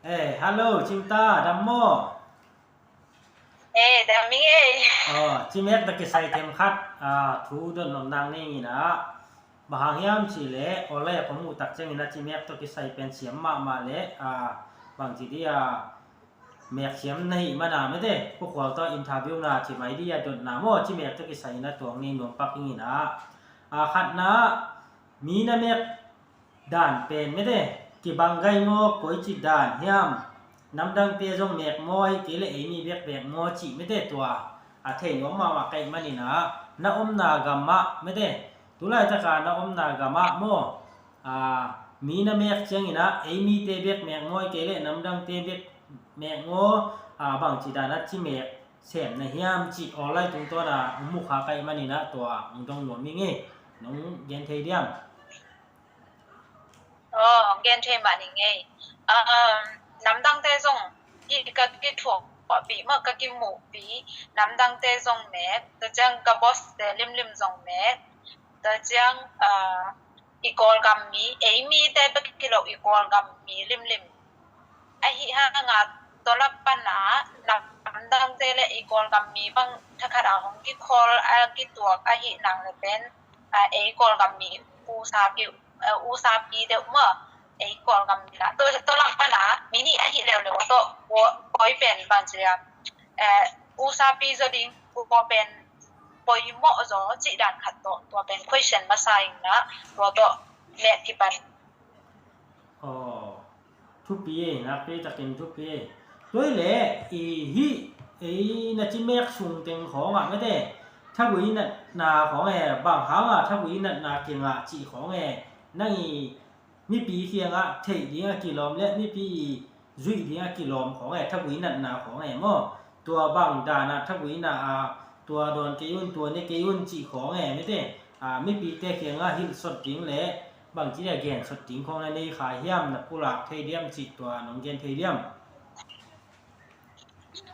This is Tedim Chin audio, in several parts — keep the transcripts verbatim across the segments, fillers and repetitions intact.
Eh, hello, Cingta, dam maw? Eh, dam ing ei. Oh, cimek tawh kisai themkhat, ah, thu dot nop nang ning in ah. Bang hang hiam cih leh, online a kong muh tak ciangin ah cimek tawh kisai pen siam mahmah leh, ah, bangci dih ah, mek siam na hih man ah mete, pu khual tawh interview na ci mai dih ah dotna maw, cimek tawh kisai in ah tuang ning nuam pak ing in ah. Ah, khatna, mi na mek dan pen mete, kibang gai maw, koici dan hiam, namdangte zong mek maw, ahih kei leh ei mi bek mek maw cih mete tua a thei nuam mahmah ka hih manin ah, na omna gam ah mete, tu laitak a na omna gam ah maw, a, mi na mek ciangin ah ei mite bek mek maw, ahih kei leh namdangte bek mek maw, a, bangci dan ah cimek sem na hiam cih online tungtawn a hong mu kha ka hih manin ah tua hong dong nuam ing ei. Nong gen thei diam? Oh, hong gen thei mah ning ei. Um, namdangte zong ki, ka kithuahpih maw, ka kimuhpih, namdangte zong mek, tua ciang ka boss te limlim zong mek, tua ciang, ah, i Kawlgam mi, ei mite bek hi lo, i Kawlgam mi limlim. Ahih hang a tua lak pan a namdangte leh i Kawlgam mi bang thakhat a hong kikhawl a kituak ahih nang leh pen, a, ei Kawlgam mi usapi, a, usapi deuh maw, ei Kawlgam mi la. Tua, tua lak pan a mi nih ahih leuleu tawh, kua, koi pen bang ci a, eh, usapi zaw ding, kua pen poimawh zaw cih dan khat tawh, tua pen question masa ing na, tua tawh mek kipan. Aw, thupi ei, nakpi takin thupi ei. Tua hi leh, i hih, ei na cimek sung teng khawng ah mete, thagui natna khawng e, bang hang a thagui natna kingah cih khawng e, nang i mipi kiangah theih ding a kilawm leh mipi zuih ding a kilawm khawng e, thagui natna khawng e maw? Tua bang dan a thagui na a, tua dawn kei un, tua ne kei un cih khawng e, mete, a, mipite kiangah hilh sot ding leh bangci a gen sot ding khawng na nei kha hiam, na pulak thei diam cih tua nong gen thei diam?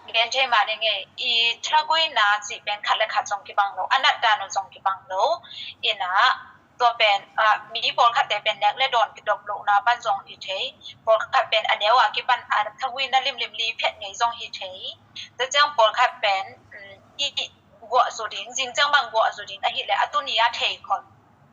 Gen thei mah ning ei. I thaguina cih pen khat leh khat zong kibang lo, a nat dan uh zong kibang lo. In ah, tua pen, ah, mi pawlkhatte pen nek leh dawn kidop lohna pan zong hi thei. Pawlkhat pen a neu a kipan a thaguina limlim li phet ngei zong hi thei. Tua ciang pawlkhat pen, um, i guah zu ding, zing ciang bang guah zu ding ahih leh a tuni a thei khol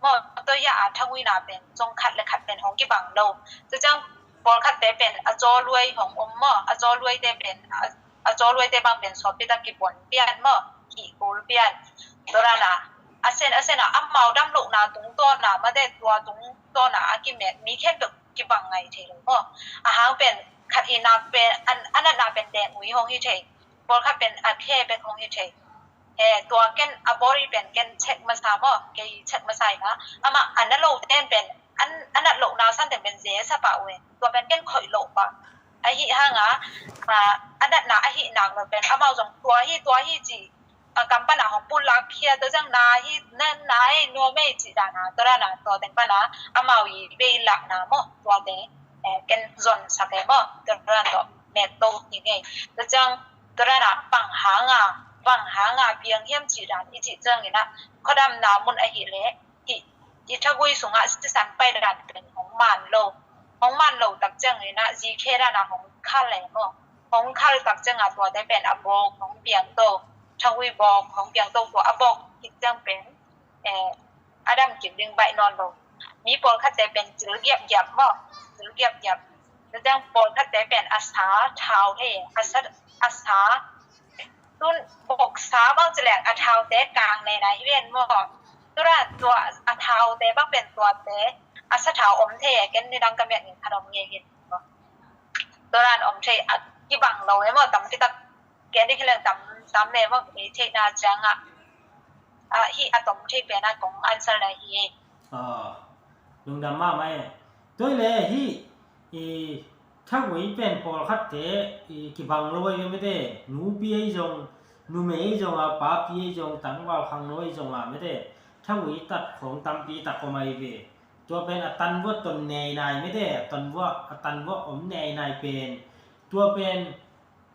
maw, tua hi a thaguina pen zong khat leh khat pen hong kibang lo. Tua ciang pawlkhatte pen a cawluai hong om maw, a cawluaite pen, a, a cawluaite bang pen sawtpi tak kibuan pian maw, kihkul pian. Tua dan a, a sen, a sen a, amau dam lohna tungtawn a, mate tua tungtawn a, a kimet mi khempeuh kibang ngai thei lo maw. A hang pen khat i nak pen, a, a natna pen deng ui hong hi thei. Pawlkhat pen a khe bek hong hi thei. He, tua ken a body pen ken check masa maw, kei check masa ing a. Amah a na lo ten pen, an, a nat lohna san ten pen ze sa pah uh e. Tua pen ken khoih loh pah. Ahih hang a, a, a natna ahih nak lo pen amau zong tua hi, tua hi ci. A kam pan a hong pulak khia, tua ciang na hi, na, na ei, nuam ei ci dan a, tua dan a, tua teng pan a, amau i bei lakna maw, tua teng, eh, ken zon sak e maw, tua dan tua, mek to hi ngei. Tua ciang, tua dan a, bang hang a, bang hang a, piang hiam ci dan, i cih ciangin a, khuadamna mun ahih leh, i, i thagui sungah sisan pai dan pen hong man lo. Hong man lo tak ciangin a, zikhe dan a hong khal e maw. Hong khal tak ciang a tuate pen a bawk, hong piangto. Thagui bawk, hong piangto tua a bawk khit ciang pen, eh, a dam kik ding baih nawn lo. Mi pawlkhatte pen cil giapgiap maw. Cil giapgiap. Tua ciang pawlkhatte pen a sa thau thei, a sa, a sa. Tun bawksa bang ci leng a thaute kang nei nai hi ven maw. Tua dan tua a thaute bang pen tuate a sa thau om thei e, ken nidang ka miat in khat om ngei hi maw. Tua dan om thei a kibang lo e maw, tam kitak gen ding hi leng tam, tam e maw, ei theihna ciangah. A, hih a tom thei pen a kong answer na hi e. Ah, lungdam mahmah e. Tua hi leh hih, i, thagui pen pawlkhatte, i, kibang lo ahi ve mete, nupi ahi zong, numei ahi zong a, papi ahi zong, tangval khangno ahi zong a mete, thagui tat khawng tampi tak om ahi ve. Tua pen a tan vuah ton nei nai mete, a tan vuah, a tan vuah om nei nai pen. Tua pen,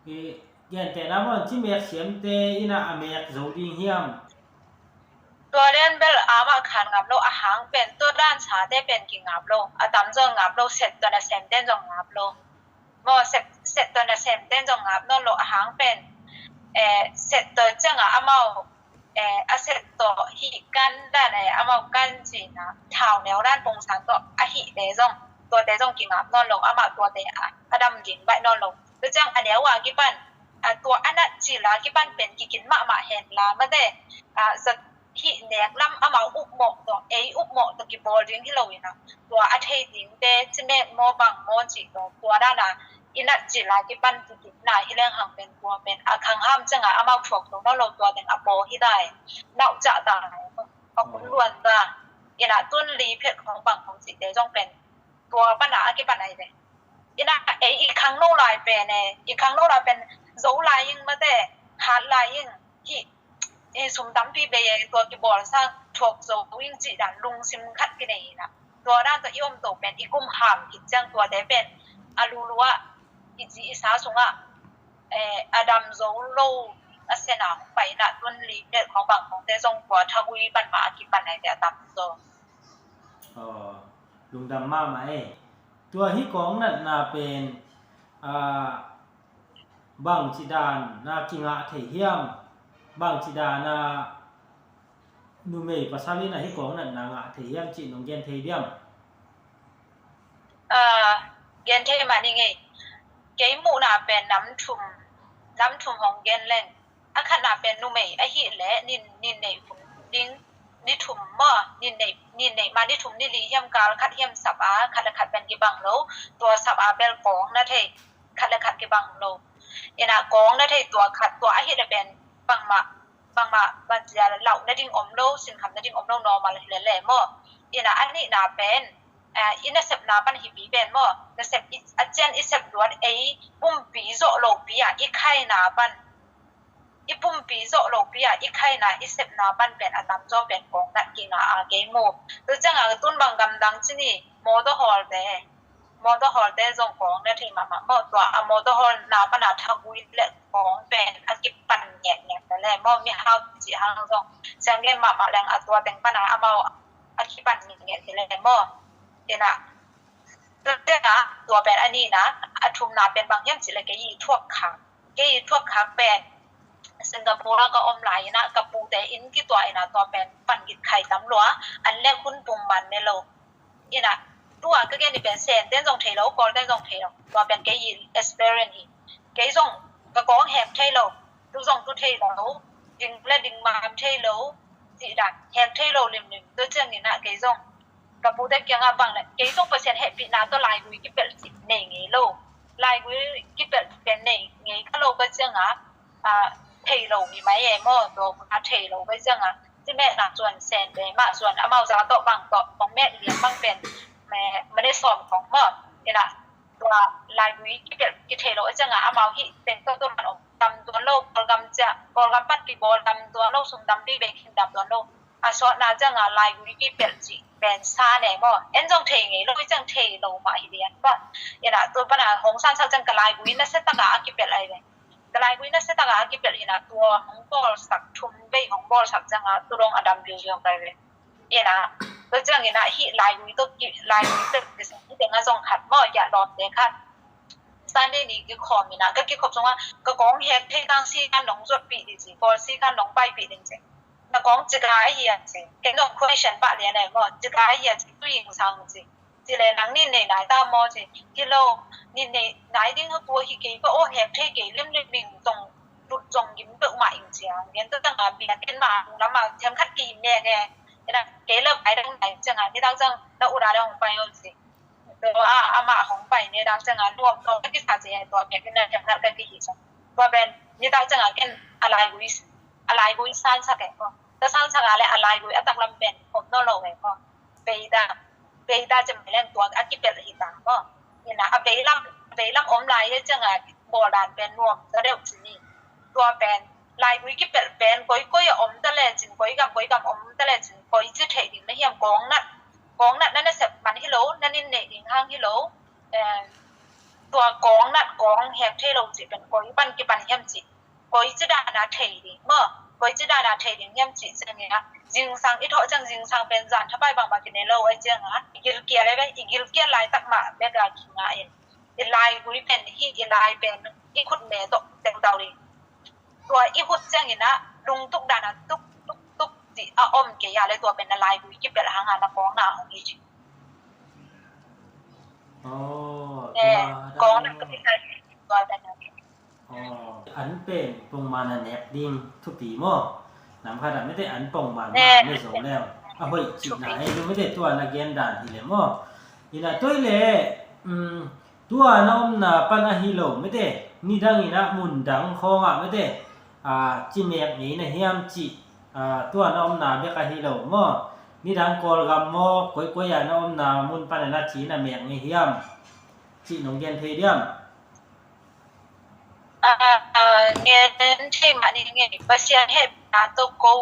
i, gentehna bang ci mek siamte in a a mek zo ding hiam? Tua lian bel amah khan ngap lo, a hang pen tua dan sate pen kingap lo, a tam zong ngap lo, set tua na semten zong ngap lo. Maw, set, set tawh nasem ten zong ngap nawn lo a hang pen, eh, set tawh ciangah amau, eh, a set tawh hih kan dan, eh, amau kan cina thau neu dan pongsan tawh a hihte zong, tuate zong kingap nawn lo, amah tuate a, a dam ging baih nawn lo. Tua ciang a neu a kipan, a tua a nat cila kipan pen kikin mahmah hen la mate, a, zat hih nek lam amau upmawh tawh, ei upmawh tawh kibawl ding hi lo in a, tua a thei dingte, cimek maw bang maw cih tawh, tua dana i nat cila kipan kikinna hi leng hang pen tua pen a khangham cianga amau thuak zo nawn lo, tua teng a paw hi dai, nauh cah dai, a hun luan da, ina tun li phet khong bang khong cihte zong pen tua pana a kipan ai ve. Ina ei i khangno lai pen e, i khangno lai pen zo lai ing mate, hat lai ing, hih i sum tampi bei e, tua kibawlsa thuak zo ing cih dan lungsim khat kinei ina. Tua dan tawh i om to pen i kum ham kit ciang tuate pen a lulu ah i ci i sa sungah, eh, a dam zo lo a sena hong paina tun li phet khong bang khongte zong tua thagui pan mah a kipan ai ve a tam zo. Aw, lungdam mahmah e. Tua hih kawng natna pen, ah, bangci dan na kingah thei hiam? Bangci dan na numei pasal in a hih kawng natna ngah thei hiam cih nong gen thei diam? Ah, gen thei mah ni ngei. Kei muhna pen nam thum, nam thum hong gen leng. A khatna pen numei ahih leh nin, nin neih hun ding ni thum maw, nin neih, nin neih ma ni thum ni li hiam kal khat hiam sap a, khat le khat pen kibang lo, tua sap a bel kawng na thei, khat le khat kibang lo. Ina kawng na thei tua khat, tua ahih leh pen bangmah, bangmah, bangcia lauh na ding om lo, sinkhamna ding om lo, normal hi lele maw. Ina a nihna pen, eh, i nasepna pan hi pi pen maw, nasep i, a cian i sep luat ei pumpi zawh lo pi a i khaina pan, i pumpi zawh lo pi a i khaina i sepna pan pen a tamzaw pen kawng nat kingah a kei mu. Tu ciangah tun bang gamdang ci ni, mawtaw hawlte, mawtaw hawlte zong kawng na thei mahmah maw, tua a mawtaw hawlna pan a thagui le kawng pen a kipan ngiatngiat le maw, mihau cih hang zong siang gen mahmah leng a tua teng pan a amau a kipan ngiatngiat hi le maw. Ina tua pen a nihna, a thumna pen bang hiam cih le kei i thuak khak, kei i thuak khak pen Singapore ah ka om lai ina ka pute inn kituah ina tua pen pan git khai tam lua, an lek hun pum man ne lo. Ina tua ka gen i pen Sen ten zong thei lo, Kawl ten zong thei lo, tua pen kei i experience hi. Kei zong ka kawng hek thei lo, tu zong tu thei lo, ding le ding mam thei lo, cih dan hek thei lo limlim. Tu ciang ina kei zong ka pute kiangah bang le kei zong Pasian hehpihna tawh laigui kipelh cih nei ngei lo. Laigui kipelh pen nei ngei ka lo ka ciangah, ah, thei lo hi mai e maw, tua a thei lo ka ciangah cimehna cuan Sen te mah cuan amau za tawh bang tawh kong mek liam bang pen mane sawm kong maw. Ina tua laigui kipelh kithei lo a ciangah amau hih teng tawh tawh man om dam tuan lo, Kawlgam ciah, Kawlgam pan kibawl dam tuan lo, sum dam pi bei khin dam tuan lo. A sawtna ciangah laigui kipelh cih pen sa ne maw. En zong thei ngei lo, i ciang thei lo mah hi lian maw. Ina tu pana hong sansak ciang ka laigui nasia takah a kipelh ai ve. Ka laigui nasia takah a kipelh ina tua hong bawlsak thum vei hong bawlsak ciangah tu dong a dam viuviu kai ve. Ina tu ciang ina hih laigui tawh ki, laigui tawh kisang hih tengah zong khat maw, kiah lawmte khat. Sunday ni kikhawm ina ka kikhop sungah ka kawng hek thei kang si kan nong zuatpih ding ci, Kawl si kan nong paipih ding ci. Na kawng cika ahi a ci. Ken dong question pah lian ai maw, cika ahi a ci, tu ing sang ci. Ci le nang nin nei nai ta maw ci. Hi lo, nin nei nai ding ha kua hi kei ka aw, hek thei kei limlim ing, zong lut zong gim peuh mah ing ci a. Gen tu tang a bia ken mah lam a thiam khat ki mek e. Ina kei lo ai dang nai ciang a ni dang ciang na ut a dang pai o ci. Tua a, amah hong pai ne dang ciangah nuam tawh ka kisa ci, tua pek in na thiam khat ka kihi ciang. Tua pen nitak ciangah ken a laigui, a laigui sansak e maw. Ka sansak a le a laigui a taklam pen om nawn lo e maw. Beida, beida ci mai leng tua a kipelh hi ta maw. Ina a beilam, a beilam om lai e ciangah bawl dan pen nuam ta deuh ci ni. Tua pen laigui kipelh pen koi koi a om ta lecin, koi gam koi gam om ta lecin, koi ci theih ding na hiam, kawng nat, kawng nat na nasep man hi lo, na nin neih ding hang hi lo. Em, tua kawng nat kawng hek thei lo cih pen koi pan kipan hiam cih, koi ci dana thei ding maw, koi ci dana thei ding hiam cih ciangin a, zingsang i thawh ciang zingsang pen zan thapai bangmah kinei lo ai ciangin a, i gilkial ai ve, i gilkial laitak mah bek a kingah in. i laigui pen, hih i lai pen i khutme tawh tengtau ding. Tua i khut ciangin ah lungtuk dan a tuk tuk tuk cih a om kei a leh tua pen na laigui kipelh hang a na kawng na hong hi ci. Oh, Eh, tua kawng na dan ka kisai tua pen na. Oh, an pen pongman a nek ding thupi maw? Nam khat ah mete an pongman Eh. Ne zo leu. A hoih cihna ei lu mete tua na gen dan hi le maw? Ina tua le, um, tua na omna pan ahi lo mete, nidang ina mun dang khawng ah mete, a, ci mek ngei na hiam cih, a, tua na omna bek ahi lo maw? Nidang Kawlgam maw, koikoi ah na omna mun pan a na ci na mek ngei hiam? Cih nong gen thei diam? Ah, ngen thei mah ni ngei, Pasian hehpihna tawh ko,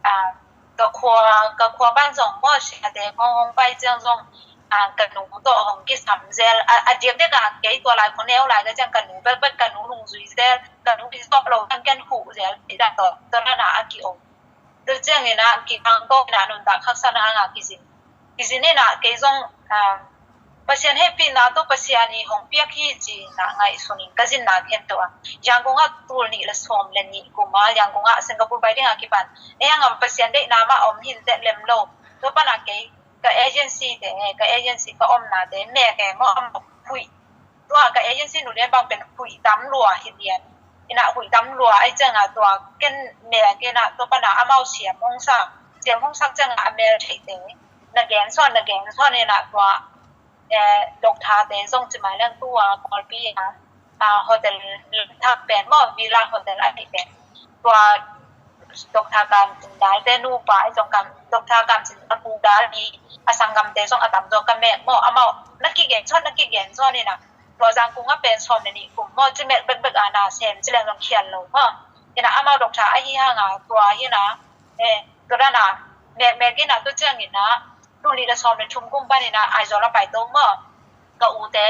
ah, ka khua, ka khua pan zong maw siate kong hong pai ciang zong, ah, ka nu tawh hong kisam zel. Ah, a diakdiak ah kei tua lai kong neu lai ka ciang ka nu bek bek ka nu nungzui zel, ka nu i zawh lo ciang ken huh zel, cih dan tawh, tua na na a ki-om. Tua ciangin ah kithang ko in ah nuntak khaksak na hang ah kizin. Kizin in ah kei zong, ah, Pasian hehpihna tawh Pasian i hong piak hi ci-in ah ngaihsun in ka zinna khempeuh ah. Yangon ah tul nih le sawm le nih kum ah Yangon ah Singapore pai ding ah kipan. Ei hang ah Pasian deihna mah om hi inteh lem lo. Tua pan ah kei ka agency te, ka agency ka omna te, mek e maw, amau huih. Tua ka agency nu lian bang pen huih tam lua hi lian. Ina huih tam lua ai ciang a tua ken mek ina tua pan a amau siam hong sak. Siam hong sak ciang a a mel theih te. Na gen sawn, na gen sawn ina tua, eh, doctor te zong ci mai leng tua Kawlpi a, ah, hotel thak pen maw, villa hotel a ti pen. Tua Doctor Kam Cin Dal te nupa i zong kam, Doctor Kam Cin Dal pu Dal mi a sanggamte zong a tam zaw ka mek maw, amau na kigen sawn, na kigen sawn ina. Tua Zangkung a pen sawm le nih kum maw, ci mek bekbek a na sem ci leng zong khial lo maw. Ina amau doctor ahi hang a tua hi na, eh, tua dan a mek mek ina tua ciang ina, tul nih le sawm le thum kum pan ina Aizawl a pai to maw. Ka ute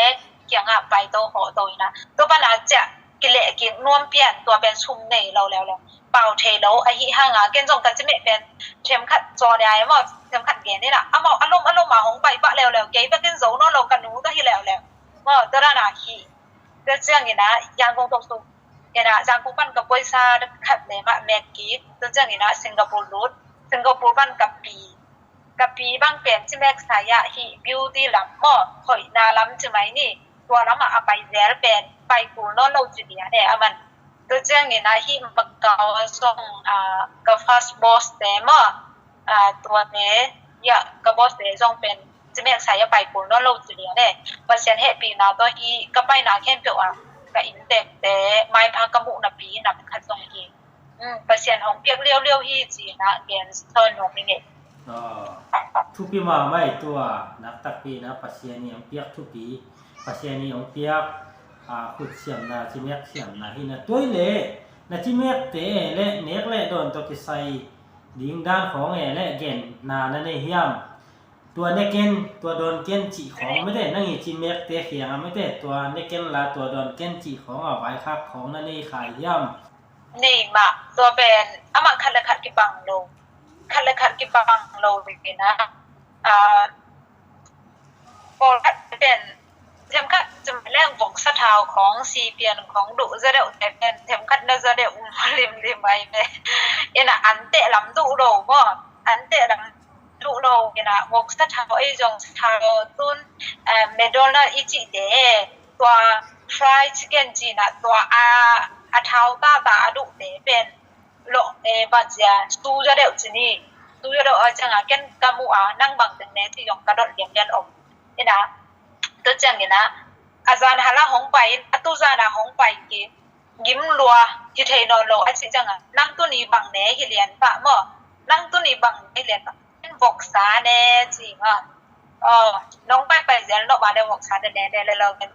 kiangah pai to hawh to ina. Tua pan a ciah kileh kik nuam pian tua pen sum nei lo leuleu. Pau thei lo ahi hang a ken zong ka ci meh pen themkhat caw nia e maw, themkhat gen ina. Amau a lom a lom a hong pai pah leuleu. Kei bek in zo nawn lo ka nu tawh hi leuleu. Maw, tua dan a hi. Tua ciang ina Yangon tawh sum ina Zangkung pan ka puaisa khat le mah mek kik. Tua ciang ina Singapore lut. Singapore pan ka pi. Ka pi bang pen ci mek sai ah hih beauty lam maw, hoihna lam ci mai ni, tua lamah a pai zel pen pai kul nawn lo ci lian e a man. Tua ciangin ah hih Macau zong, ah, ka first boss te maw, ah, tuate, ya, ka boss te zong pen ci mek sai ah pai kul nawn lo ci lian e. Pasian hehpihna tawh hih ka paina khempeuh ah ka inntekte maipha ka muh napi nam khat zong hi. Pasian hong piak liauliau hi ci-in ah gen sawn nuam ing e. Thupi mahmah e tua, nakpi-in ah Pasian i hong piak thupi, Pasian i hong piak khutsiamna, cimek siamna hi na. Tua hi leh na cimekte le nek le dawn tawh kisai ding dan khawng e le genna na nei hiam? Tua ne ken, tua dawn ken cih khawng mete, nang i cimekte khiang a mete, tua ne ken la tua dawn ken cih khawng a vaikhak khawng na nei khai hiam? Nei mah, tua pen amah khat le khat kibang lo, khat le khat kibang lo ina. Pawlkhat pen themkhat cimai leng voksa thau khawng, sipian khawng duh zadeuh te pen themkhat na zadeuh um limlim ai me. Ina an teh lam duh lo maw, an teh lam duh lo ina voksa thau ei zong thau tun, McDonald i cihte tua fried chicken cina tua a, a thau tata a duhte pen lo, eh, bangcia su zadeuh cini, su zadeuh a cianga ken ka muh a nang bang teng ne ci zong ka dot lian lian om ina. Tua ciang ina a zan hala hong pai in a tu zana hong pai ki gim lua hi thei nawn lo a cih cianga nang tuni bang ne hi lian pah maw, nang tuni bang ne hi lian pah. Voksa ne ci maw. Nong pai pai zel no ba le voksa ne ne ne le lo ken.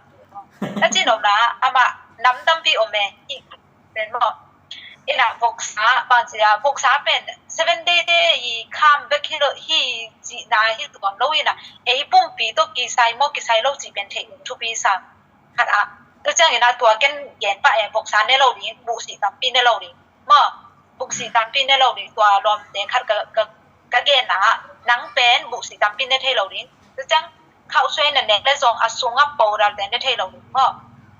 A ci nom na ama nam tampi om e hi pen maw. Ina voksa bang ci a voksa pen seven day te i kham bek hi lo hi ci na hi tuam lo ina. Ei pumpi to kisai maw kisai lo ci pen thei um thupi sa. Khat a. Tu ciang ina tua ken gen pa e voksa ne lo ding busi tampi ne lo ding. Maw, buksi tampi ne lo ding tua lawmte khat ka, ka, ka genna ah nang pen buksi tampi ne thei lo ding. Tua ciang khauhsuai na nek le zong a sungah powder te ne thei lo ding maw.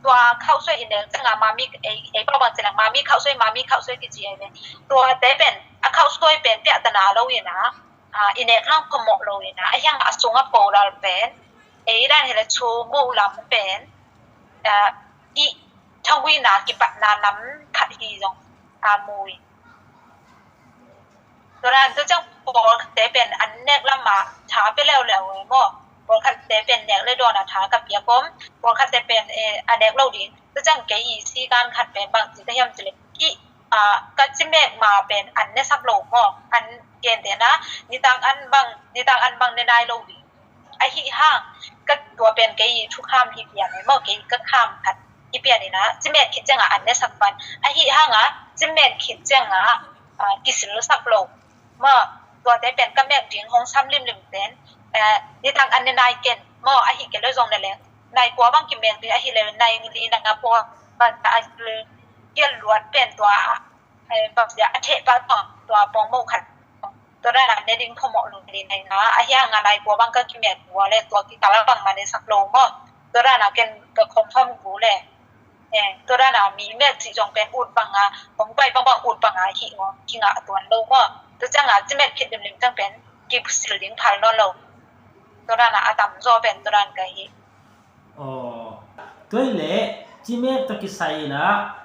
Tua khauhsuai i nek ciangah mami, ei, ei pau bang ciangah mami khauhsuai, mami khauhsuai kici ei ve. Tuate pen, a khauhsuai pen piahtana lo inah, a, i nek hang phamawh lo inah, a hiang a sungah powder pen, ei dan hi le chu muh lam pen, a, i thaguina kipatna lam khat hi zong a mu hi. Tua dan tu ciang pawlkhatte pen an nek lamah tha pia leuleu e maw. Pawlkhatte pen nek le dawn a tha ka piak om. Pawlkhatte pen, eh, a nek lo ding. Tu ciang kei i sikan khat pen bang ci ka hiam ci le. Ki, ah, ka cimek ma pen an ne sak lo maw. An gentehna, nitak an bang, nitak an bang ne nai lo ding. Ahi hang, ka tua pen kei i thukham hi pian e maw, kei ka kham khat hi pian inah, cimek khit ciangah an ne sak pan. Ahi hang a, cimek khit ciangah, ah, kisil sak lo. Maw, tuate pen ka mek ding hong sam limlim pen, eh, nitak an ne nai ken. Maw, ahi kei le zong ne leng. Nai kua bang kimek ding, ahi le nai li na nga pua, ban ta a kial luat pen tua, eh, bang sia a theh pa tua, tua pawng mo khat. Tua dan a ne ding phamawh lo ding nai nga, ahi hang a nai kua bang ka kimek kua le tua kikal a bang ma ne sak lo maw. Tua dan a ken ka confirm gu le. Eh, tua dan a mi mek cih zong pen ut bang a, hong pai bang bang ut bang a hi ngawh, kingah tuan lo maw. Tua ciang a cimek khit limlim ciang pen kisil ding phal nawn lo. Tua dan a a tamzaw pen tua dan ka hi. Aw, tua hi leh cimek tawh kisai inah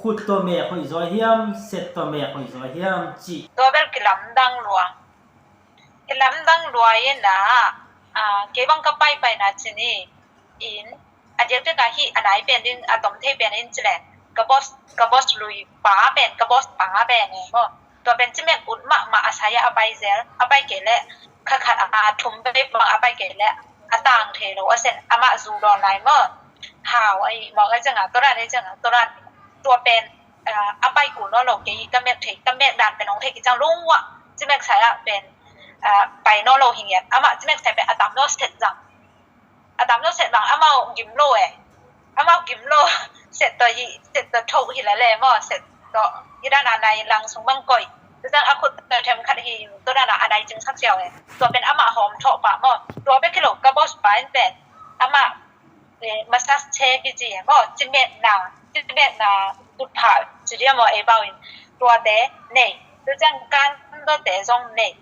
khut tawh mek hoih zaw hiam, set tawh mek hoih zaw hiam cih. Tua bel kilamdang lua. Kilamdang lua inah, ah, kei bang ka paipaina ci ni in, a diakdiak ah hih a nai pen ding, a tom thei pen in ci leng, ka boss, ka boss lui pa pen, ka boss pa pen e maw. Tua pen cimek ut mahmah a sai ah a pai zel, a pai kei leh, kha khat a thum vei bang a pai kei leh, a tang thei lo, a sen, amah zu dawn lai maw. Hau a i mawk a ciangah, tua dan a ciangah, tua dan, tua pen, ah, a pai kul nawn lo, kei i ka mek thei, ka mek dan pen hong thei kei ciang lungwah, cimek sai ah pen, ah, pai nawn lo hi ngiat, amah cimek sai pen a tam nawn set zang. A tam lo set bang amau gim lo e. Amau gim lo set tawh hi, set tawh tho hi la le maw, set tawh. Hi dan a nai lang sung bang koih. Tua dan a khut tawh them khat hi, tua dan a nai cing sak siau e. Tua pen amah hawm thawh pah maw. Tua bek hi lo ka boss pa in pen. Amah, eh, massage chair kici e maw. Cimetna, cimetna tutphah ci dia maw ei bau in. Tuate nei. Tua ciang kan tawte zong nei.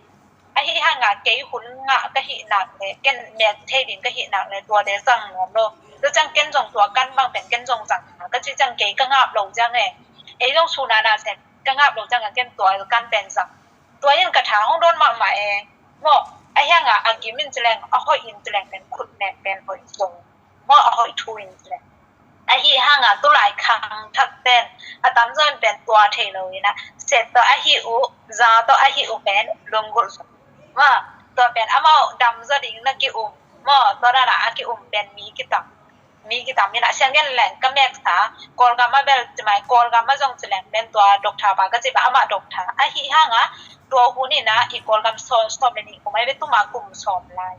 Ahi hanga kei hun ngah ka hih nak le, ken mek thei ding ka hih nak le, tuate zang nuam lo. Tua ciang ken zong tua kan bang pen ken zong zang ka ci ciang kei ka ngap lo ciang e. Ei zong suna na sen ka ngap lo ciang a ken tua kan pen zang. Tua in ka tha hong dawn mahmah e. Maw, ahi hanga a gim in ci leng, a hoih in ci leng pen khut mek pen hoih zong. Maw, a hoih thu in ci leng. Ahi hanga tulai khang thak ten a tamzaw in pen tua thei lo ina, set tawh ahi uh, za tawh ahi uh pen lunggulh zo. Maw, tua pen amau dam zaw ding na ki-um. Maw, tua dana a ki-um pen mi kitam. Mi kitam ina siang gen leng ka meksa, Kawlgam a bel ci mai, Kawlgam a zong ci leng pen tua doctor pa ka ci ba amah doctor. Ahi hanga tua hun ina i Kawlgam sawm, sawm le nih kum ai ve, tuma kum sawm lai.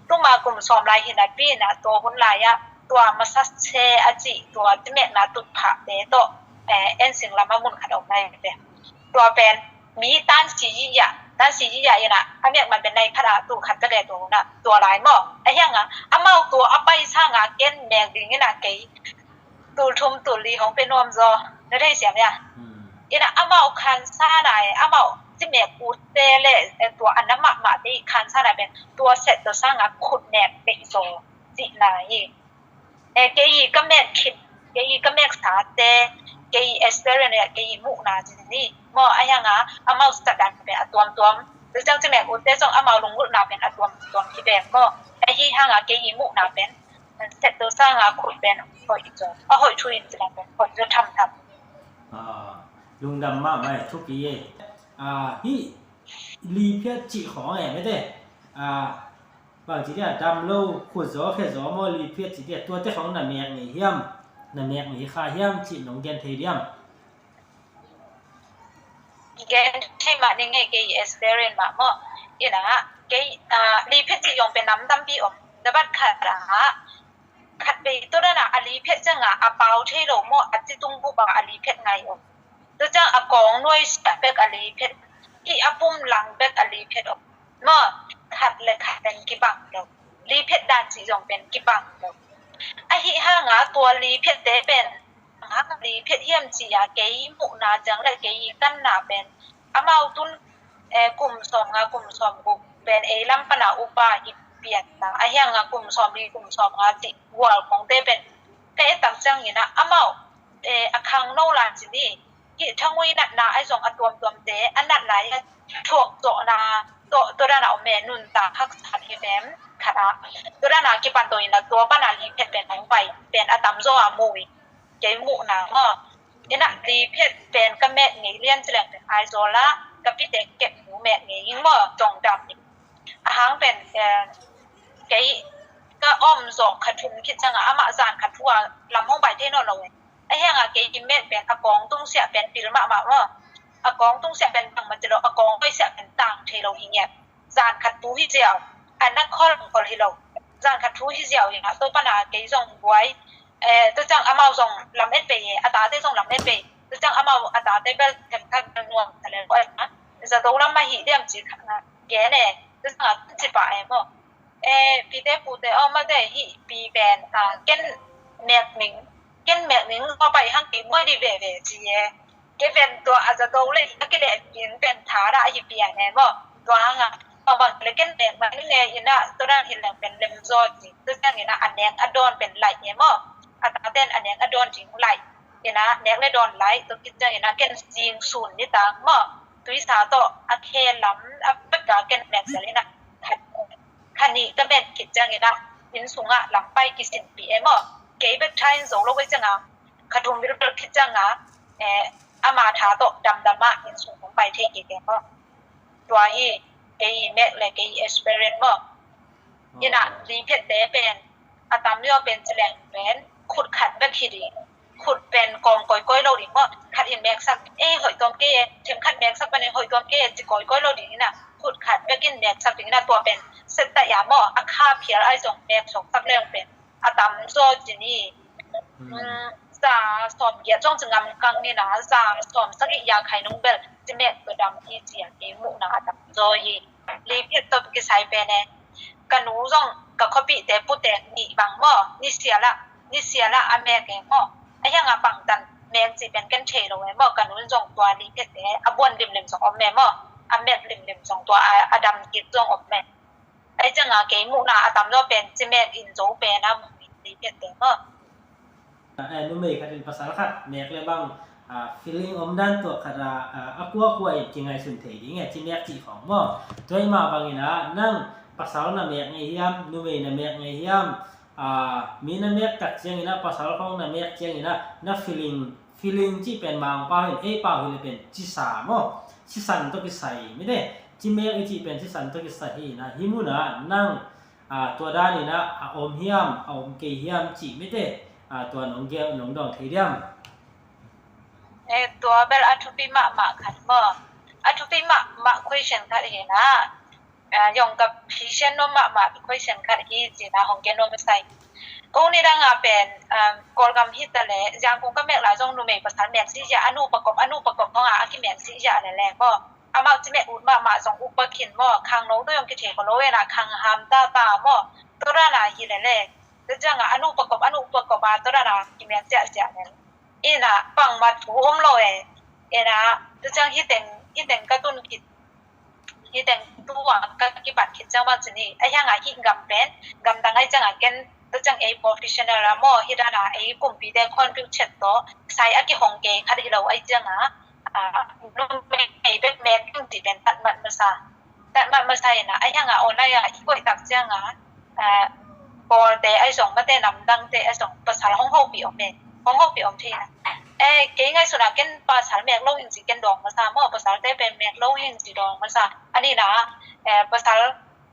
Tuma kum sawm lai hi napi ina tua hun lai-ah tua massage chair a cih tua cimetna tutphahte tawh, eh, ensing lam a mun khat a om lai ve. Tua pen mi tansi yiyah, tansi yiyah ina a mek man pen nai khat a tul khat ka ve tua hun a tua lai maw. Ahi hanga amau tua a pai sanga ken mek ding ina kei tul thum tul li hong pe nuam zaw. Na thei siam ya. Hmm. Ina amau khansa nai, amau cimek utte le, eh, tua a na mahmahte i khansa nai pen tua set tua sanga khut nek peh zaw cihna hi. Eh, kei i ka mek khit, kei i ka mek sate, kei i experience le kei i muhna ci ni. Maw, ahi hanga amau sat dan pen a tuamtuam. Tua ciang cimek utte zong amau lunggulhna pen a tuamtuam hi pen maw. Ahi hanga kei i muhna pen set tua sanga khut pen hoih zaw, a hoih thu in ci leng pen hoih zaw thamtham. Ah, lungdam mahmah e, thupi e. Ah, hih liphiat cih khawng e mete. Ah, bang ci dia, dam lo, khut zaw, khe zaw maw, liphiat ci dia, tuate khawng na mek ngei hiam, na mek ngei kha hiam cih nong gen thei diam? Gen thei mah ning e, kei experience mah maw. Ina, kei, ah, liphiat cih zong pen nam tampi om. Dabat khat ah, khat vei tua dana a liphiat cianga a pau thei lo maw, a citung bup a liphiat ngai om. Tua ciang a kawng nuai siah bek a liphiat, i a pum lang bek a liphiat om. Maw, khat le khat pen kibang lo. liphet dan cih zong pen kibang lo. Ahi hanga tua liphet te pen hang liphet hiam ci-a kei muhna ciang le kei kanna pen amau tun, eh, kum sawm nga kum sawm guk pen ei lam pana upa hi pian ta. Ahi hanga kum sawm li kum sawm nga cih gual kong te pen ka et tak ciangin ah amau, eh, a khangno lai ci ni. Hih thangui natna ai zong a tuamtuamte a nat lai a thuak zawhna tawh tua dana om e, nuntak haksa khat hi vem khat ah tua dana kipan to in a tua pana liphet pen hong pai pen a tamzaw a mu hi. Kei muhna maw, ina liphet pen ka met ngei lian ci leng pen Aizawl ah ka pite kep mu met ngei ing maw, zong dam hi. Ahang pen, eh, kei ka om zawh kha thum khit cianga amah zan kha thu a lam hong pai thei nawn lo e. Ahi hanga kei i met pen a kawng tungsiah pen pil mahmah maw, a kawng tungsiah pen bangmah ci lo, a kawng koisiah pen tang thei lo hi ngiat. Zan khat thu hi ziau, a na khol khol hi lo. Zan khat thu hi ziau hi a, to pana kei zong buai, eh, to ciang amau zong lam et pei e, a tate zong lam et pei. To ciang amau a tate bel themkhat bel nuam ta le ko na. Zato lam ma hi diam ci kha na. Gen e, to ciang a ci pa e maw. Eh, pite pute aw mate hih pi pen, ah, ken mek ning, ken mek ning ko pai hang kei buai di veve ci e. Kei pen tua a zato le a kileh pen pen tha da ahi pian e maw. Tua hanga bang bang le ken mek ma ning e ina tua dan hi leng pen lem zaw ci. Tua ciang ina a nek a dawn pen laih e maw. A taten a nek a dawn ding laih. Ina nek le dawn laih tua khit ciang ina ken sing sun ni tang maw. Tuisa tawh a khe lam a pek a ken mek zel ina khat kha nih ka met khit ciangin ah inn sungah lampai kisinpih e maw. Kei bek tha in zo lo ei cianga kha thum bilbel khit cianga, eh, ama tha tawh damdam ah inn sung hong pai thei kik e maw. Tua hi kei i met le kei i experience maw. Ina liphet te pen a tam lio pen ci leng pen khut khat bek hi ding. Khut pen kawm koikoi lo ding maw. Khat in meksak ei hoih tuam kei e, themkhat meksak pen ei hoih tuam kei e ci koikoi lo ding ina khut khat bekin meksak ding ina tua pen set ta ia maw. A kha phial ai zong mek sawksak leng pen a tam zaw ci ni. Za sawm giat zong ci ngam kang nina za sawm sagih ia khai nung bel ci mek tua dam hi ci a kei muhna a tam zaw hi. Liphet tawh kisai pen e ka nu zong ka khuapihte pute nih bang maw, nisial ah, nisial ah a mek e maw. A hianga bangtan mek cih pen ken thei lo e maw, ka nu zong tua liphet te a buan limlim zong om e maw, a mek limlim zong tua a, a dam kik zong om e. Ai cianga kei muhna a tam zaw pen ci mek in zo pen a mu in liphet te maw. Eh, numei khat in pasal khat mek le bang, ah, feeling om dan tuak khat ah, ah, a kuakua in kingaihsun thei ding e ci mek cih khong maw. Tua i mah bangin ah nang pasal na mek ngei hiam, numei na mek ngei hiam, ah, mi na mek tak ciangin ah pasal khong na mek ciangin ah na feeling, feeling cih pen Mangpau in ei pau hi le pen cisa maw. Cisan tawh kisai mite. Ci mek i cih pen cisan tawh kisai hi in ah hi mun ah nang a, tua danin ah a om hiam, a om kei hiam cih mite, a, tua nong giau, nong dawng thei diam? Eh, tua bel a thupi mahmah khat maw. A thupi mahmah question khat hi na. A, yong ka phisian nuam mahmah question khat hi ci na hong gen nuam a sai. Ko ni dang a pen, um, Kawlgam hi ta le, Yangon ka mek lai zong numei pasal mek si ya, a nu pakop, a nu pakop hong a, a kimek si ya le le maw. Amau ci mek ut mahmah zong upa khin maw, khangno tawh zong kithei ko lo ena, khang ham tata maw, tua dana hi lele. Tua cianga a nu pakop, a nu pakop a tua dana kimek siahsiah lele. Ina bangmah thu om lo e. Ina tua ciang hiteng, hiteng ka tun khit, hiteng tua ka kipat khit ciang bang ci ni. A hianga hih gam pen, gam dang ai cianga ken tua ciang ei professional a maw, hi dana ei kumpite contribute chet tawh sai a kihong kei khat hi lo ai cianga, a, numei bek mek ding cih pen tatmat masa. Tatmat masa ina, a hianga online a i koih tak cianga, a, Kawlte ai zong mate namdangte ai zong pasal hong hopih om e. Hong hopih om thei ina. E, kei ngaihsuna ken pasal mek lo hing ci ken dawng masa maw, pasalte pen mek lo hing ci dawng masa. A nina, e, pasal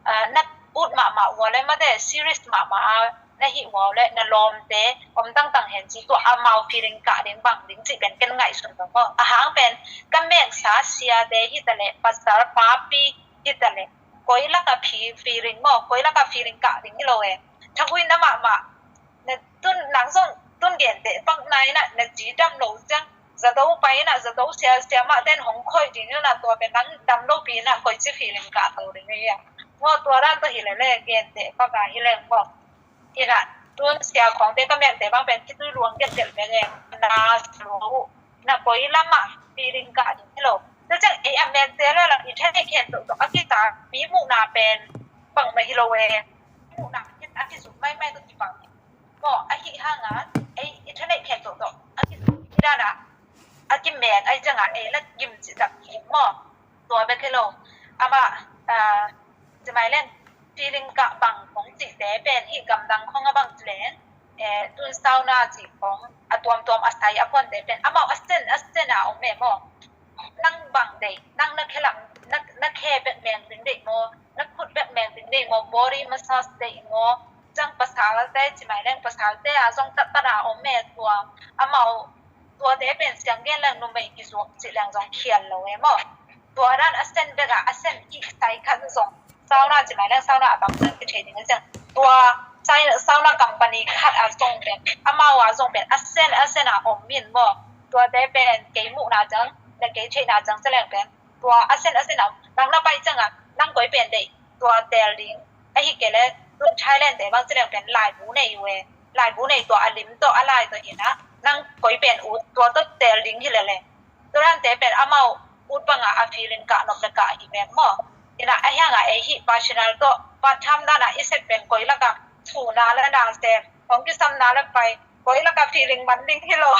a, na ut mahmah ua le mate serious mahmah a na hih ua le na lawmte om tangtang hen ci tua amau feeling kah ding bang ding cih pen ken ngaihsun lo maw. A hang pen ka meksa siate hi ta le pasal papi hi ta le koi laka phi feeling maw, koi laka feeling kah ding hi lo e. Thagui na mahmah na tun nang zong tun gente bang na ina na ci dam lo ciang zato pai ina zato sia sia mah ten hong khoi ding ina tua pen nang dam lo pi ina koi ci feeling kah to ding ina. Maw, tua dan tawh hi leh le, gente baka hi leng maw. Ina, tun sia khawngte ka mekte bang pen khitui luang gelgel veng e, na sa lua uh. Na koi lamah feeling kah ding hi lo. Tua ciang ei a mekte le lam i thaneih khen tawh tawh a kisa mi muhna pen bang mah hi lo e. Muhna a kisuk maimai tawh kibang. Maw, ahi hanga ei i thaneih khen tawh tawh a kisuk hi dan a, a kimek ahi cianga ei la gim cih tak hi maw. Tua bek hi lo. Amah, ah, cimai leng feeling kah bang khong cihte pen hih gamdang khong a bang ci leng, eh, tun sauna cih khong a tuamtuam a sai a phuante pen amau a sen a sen a om e maw. Nang bang deih, nang na khe lam, na, na khe bek meng ding deih maw, na khut bek meng ding deih maw, body massage deih maw, ciang pasalte cimai leng pasalte a zong taktak a om e tua. Amau tuate pen siang gen leng numei kizuak cih leng zong khial lo e maw. Tua dan a sen bek a, a sen kisai khat zong sauna cimai leng sauna a tam zong kithei ding a ciang. Tua sai-, sauna company khat a zong pen, amau a zong pen a sen a sen a om min maw. Tuate pen kei muhna ciang le kei theihna ciang ci leng pen tua a sen a sen a om. Nang na pai cianga nang koi pen deih tua teel ding. Ahi kei le tun Thailand te bang ci leng pen laibu nei uh e. Laibu nei tua a lim tawh a lai tawh hi na, nang koi pen ut tua tawh teel ding hi lele. Tua dante pen amau ut banga a feeling kah nop le kah hi veng maw. Ina ahi hanga ei hih personal tawh part time dana i sep pen koi laka thuna le na sem, hong kisamna le pai, koi laka feeling man ding hi lo.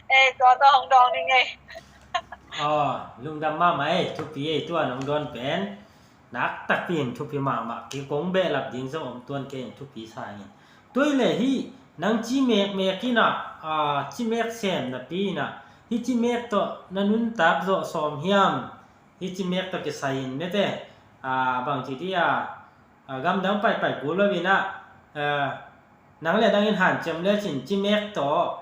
Ei, tua tawh hong dawng ding ei. Aw, lungdam mahmah ei, thupi ei, tua nong dawn pen. Nak takpi in thupi mahmah, kei kong behlap ding zong om tuan kei in thupi sa in. Tua hi le hih nang cimek mek in ah, a, cimek sem napi in ah, hih cimek tawh na nuntak zawh sawm hiam? Hih cimek tawh kisai in mete, a, bangci dih a, a, gamdang paipai kul lo in ah, a, nang le nang in hanciam lecin cimek tawh,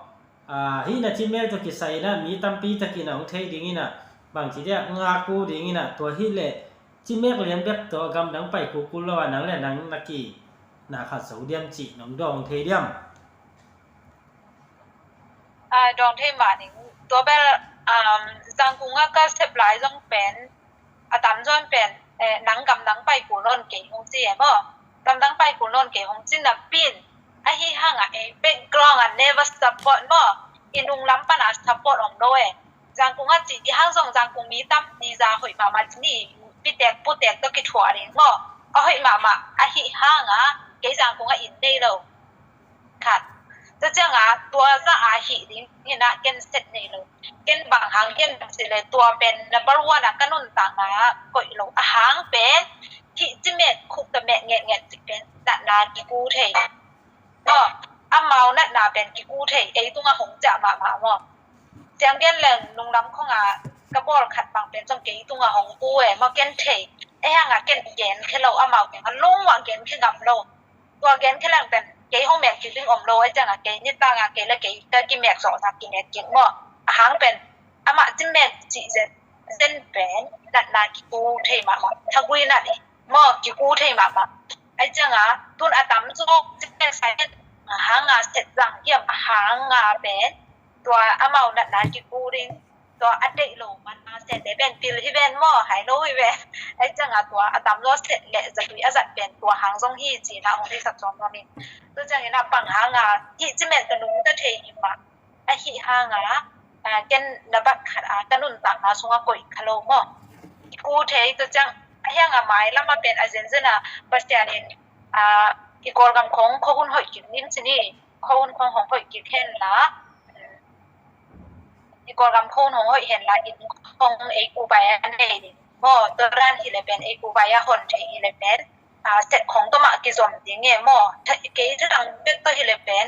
a, hih na cimek tawh kisai in ah mi tampi takin a hong thei ding in ah, bangci dih a ngak uh ding in ah, tua hi le cimek lian bek tawh gamdang pai kukul lo a nang le nang na ki na khat zo diam cih nong dawng thei diam? A, dawng thei mah ning. Tua bel, um, Zangkung a ka sep lai zong pen a tamzaw in pen, eh, nang gamdang pai kul nawn kei hong ci e maw. Gamdang pai kul nawn kei hong ci napi in ahi hanga ei background a never support maw. I nung lam pana support om lo e. Zangkung a ci i hang zong Zangkung mi tam ni za hoih mahmah ci ni, pitek putek tawh kithuah ding maw. A hoih mahmah ahi hanga kei Zangkung a inn nei lo. Khat. Tua cianga tua za a hih ding in ah ken set nei lo. Ken bang hang ken bang ci le tua pen number one a ka nuntakna koih lo. A hang pen hih cimek khuk tawh mek ngetnget ci pen natna kiku thei. Maw, amau natna pen kiku thei, ei tunga hong ciah mahmah maw. Ciang gen leng nunglam khonga ka bawl khat bang pen zong kei tunga hong ku e maw ken thei. Ei hanga ken gen khe lo amau kianga lungmah gen khe ngam lo. Tua gen khe leng pen kei hong mek kik ding om lo ei cianga kei nitanga kei le kei ka kimek zawhna kimek kik maw. A hang pen amah cimek cih zen zen pen natna kiku thei mahmah, thagui nat i maw kiku thei mahmah. Ai cianga tun a tamzaw cimek sai pen a hanga set zang hiam a hanga pen tua amau natna kiku ding tua a deih lo manna sente pen pil hi ven maw hai lo hi ven. Ai cianga tua a tamzaw set le zatui a zat pen tua hang zong hi cina hong theisak zong maw mi. Tua ciangin a bang hanga hih cimek ka nung ka thei hi mah. Ahi hanga, a, ken na bat khat a ka nuntakna sunga koih kha lo maw. Kiku thei tua ciang ahi hanga mai lama pen a zenzen a Pasian in, a, i Kawlgam khong khuahun hoih kik ning ci ni, khuahun khong hong hoih kik henla, i Kawlgam khong hong hoih henla inn khong ei kubai a nei ding maw. Tua dan hi le pen ei kubai a hon thei hi le pen, a, set khong tawmah kizom ding e maw. Kei thadang bek tawh hi le pen,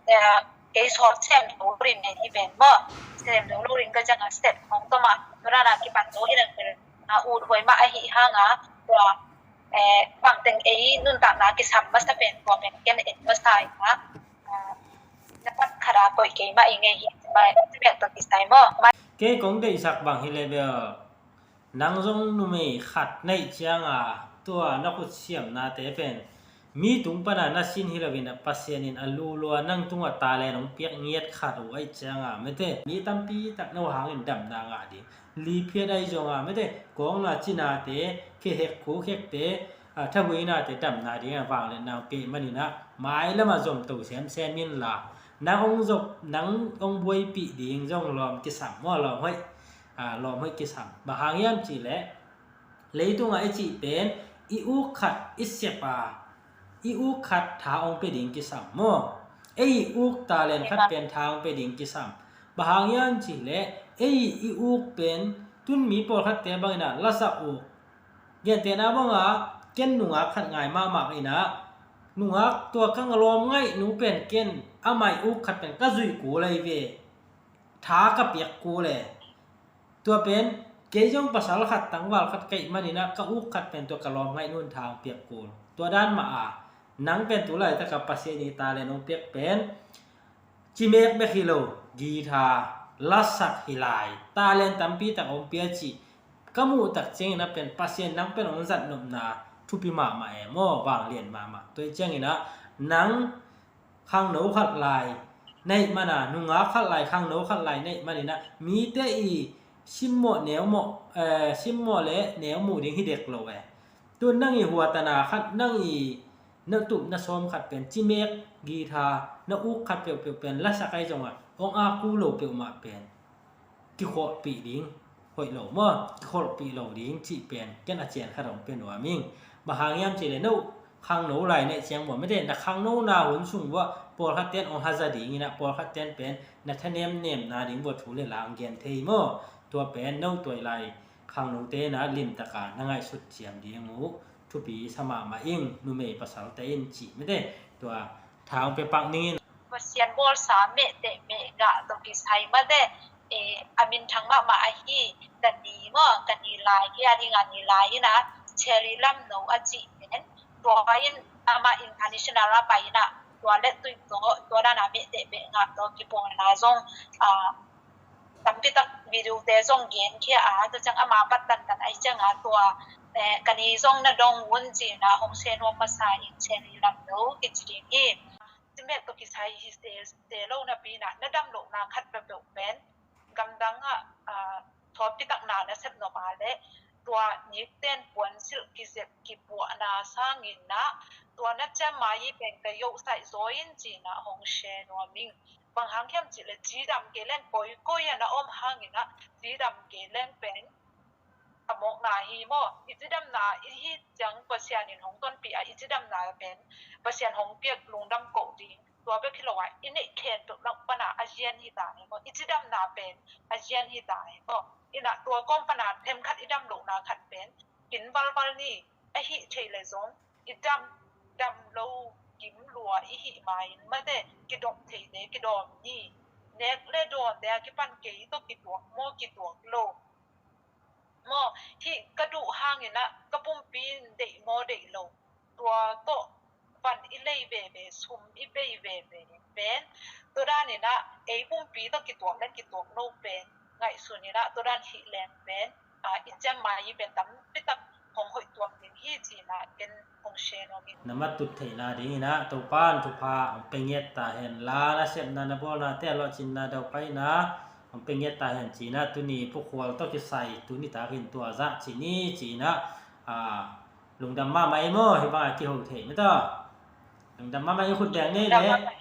eh, kei sawt sem lo ring nei hi pen maw. Sem lo lo ring ka cianga set khong tawmah tua dana kipan zo hi leng pen, a, ut huai mah ahi hanga tua, eh, bangteng ei nuntakna kisam masa pen tua pen ken et masa hi a, a, na pat khata koih kei mah i ngei hi mah pen tua kisai maw. Kei kong deihsak bang hi le bel nang zong numei khat neih cianga tua na khut siamnate pen Mi tung pana na sin hi loin a Pasian in a lulua nang tungah talent hong piak ngiat khat uh aih cianga mete, mi tampi tak no hangin damna ngah ding. Liphiat aih zonga mete, kawngna cinate, khehek khukhekte, a thahuinate damna dingah vangliatna hong piak maninah mailamah zomto semsem inla, nang hong zop, nang hong buaipih ding zong lawm kisam maw, lawm hoih, a lawm hoih kisam. Bang hang hiam cihleh leitungah i cih pen i uk khat i sep a, i uk khat tha hong pia ding kisam maw? Ei i uk talent khat pen tha hong pia ding kisam. Bang hang hiam cihleh ei i uk pen tun mi pawlkhatte banginah lasak uk, gentehna banga ken nungak khat ngai mahmah inah, nungak tua ka lawm ngaih nu pen ken amah i uk khat pen ka zuih kul ahi ve, tha ka piak kul e. Tua pen kei zong pasal khat tangval khat ka hih maninah ka uk khat pen tua ka lawm ngaih nun tha hong piak kul. Tua dan mah a nang pen tu laitakah Pasian i talent hong piak pen cimek bek hi lo, guitar lasak hi lai, talent tampi tak hong pia cih ka muh tak ciangin a pen Pasian nang pen hong zat nopna thupi mahmah e maw, vanglian mahmah. Tua hi ciangin a nang khangno khat lai na hih mana, nungak khat lai, khangno khat lai na hih maninah mite i simmawh neumawh, eh, simmawh le neumuh ding hi dek lo e. Tun nang i huatana khat, nang i na tup na sawm khat pen cimek, guitar, na uk khat peuhpeuh pen lasak aih zongah hong aku lo peuhmah pen kikholhpih ding hoih lo maw, kikholhpih lo ding cih pen ken a cian khat hong pia nuam ing. Bang hang hiam cihleh no khangno lai na hih ciang maw mete, na khangnona hun sung uah pawlkhat ten hong haza dinginah pawlkhat ten pen na thanemnemna ding uah thu le la hong gen thei maw? Tua pen no tuai lai khangnote na limtaka na ngaihsut ciam ding uh thupi sa mahmah ing, numei pasalte in cih mete. Tua tha hong pia pak ningin. Pasian bawlsa mehteh mehgah tawh kisai mate, eh, a minthang mahmah ahi ka ni maw, ka ni lai hi a ding a ni lai inah Cherry Lamno a cih pen tua in amah international a pai inah tua le tuih tawh tua dana mehteh mehgah tawh kipawlna zong, ah, tampi tak video te zong genkhia a, tua ciang ama pat tantan aih cianga tua, eh, ka ni zong na dong un cina hong share nuam masa in Cherry Lamno kici ding hi. Cimek tawh kisai hi se, se lo napi inah na dam lohna khat peuhpeuh pen gamdang ah, ah, thawpi takna na sep nop a le tua nikten puansilh kizep kipuahna sangin ah tua na ciammai pen ka yohsaih zaw in cina hong share nuam ing. Bang hang hiam cihleh cidam kei leng koikoi a na om hangin ah cidam kei leng pen a mawkna hi maw? I cidamna i hi ciang Pasian in hong tonpih a i cidamna pen Pasian hong piak lungdam koh ding. Tua bek hi lo a i neih khempeuh lak pana a zian hi ta hi maw? I cidamna pen a zian hi ta hi maw? Inah tua kawm pana themkhat i dam lohna khat pen kin valval ni. Ahi thei le zong i dam, dam lo kim lua i hih ma in mate kidop theite kidawm ni. Nek le dawnte a kipan kei tawh kituak maw kituak lo maw, hih ka duh hangin ah ka pumpi in deih maw deih lo, tua tawh van i lei veve, sum i bei veve pen tua danin ah ei pumpi tawh kituak le kituak lo pen ngaihsun in ah tua dan hih leng pen, ah, i ciammai i pen tampi tak hong hoih tuak ding hi ci-in ah ken hong share nuam ing. Na matut theihna dingin ah Topa in thupha hong pia ngiat ta hen la, na sepna na bawlnate a lawhcinna daupaina hong pia ngiat ta hen ci-in ah tuni Pu Khual tawh kisai tuni takin tua zah ci ni ci-in ah, ah, lungdam mahmah ei maw, hih bangah kiho thei mah ta. Lungdam mahmah ei, khut beng ngei leh.